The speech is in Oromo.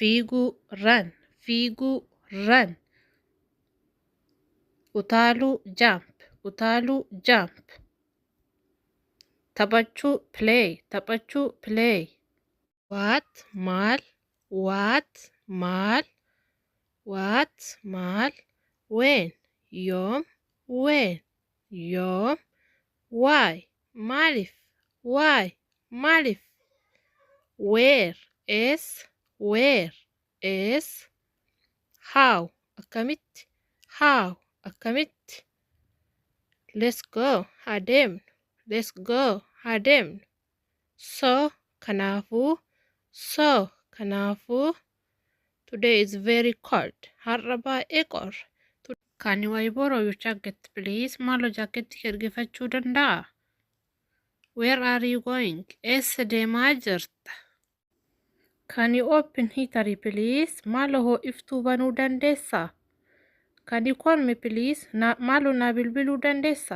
Fiiguu, run, fiiguu, run. Utaaluu, jump, utaaluu, jump. Taphachuu, play, taphachuu, play. What, maal. What, maal. What, maal. When, yoom. When, yoom. Why, maaliif. Why, maaliif. Where, eessa. Where, eessa. How, akkamitti. How, akkamitti. Let's go, haa deemnu. Let's go, haa deemnu. So, kanaafuu. So, kanaafuu. Today is very cold. Har'a baay'ee qorra. Can I borrow your jacket, please? Maaloo jaakettii ergifachuu danda'a? Where are you going? Eessa deemaa jirta? Can you open heater, please? Maaloo ho'iftuu banuu dandeessaa? Can you call me, please? Maaloo naa bilbiluu dandeessaa?